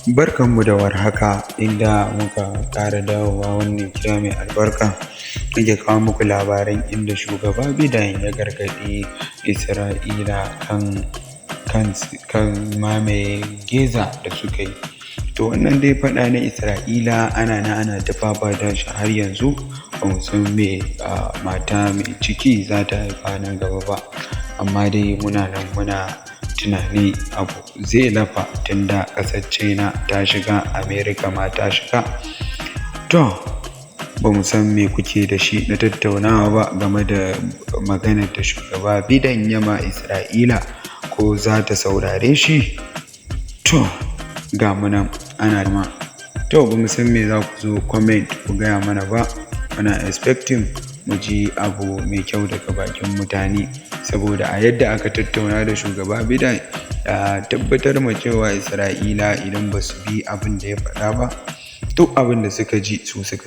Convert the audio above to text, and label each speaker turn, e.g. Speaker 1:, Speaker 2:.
Speaker 1: Barkanmu da warhaka, inda muka ƙara dawowa wannan gida mai albarka muke kawo muku labaran inda shugaba Biden ya gargaɗi Isra'ila kan mamaye Gaza da suka yi. To, wannan dai faɗa na Isra'ila ana nan ana ta fafata shi har yanzu, ba mu san me mata mai ciki za ta haifa nan gaba ba. Amma dai muna nan muna tunani abu zai lafa, tunda ƙasar China ta shiga, America ma ta shiga. To, ba mu san me kuke da shi na tattaunawa ba game da maganar da shugaba Biden ya ma Isra'ila, ko za ta saurare shi? To, ga mu nan ana ma. To, ba mu san me za ku zo comment ku gaya mana ba, muna expecting mu ji abu mai kyau daga bakin mutane, saboda a yadda aka tattauna da shugaba Biden, ya tabbatar ma cewa Isra'ila idan ba su bi abin da ya faɗa ba, duk abin da suka ji su suka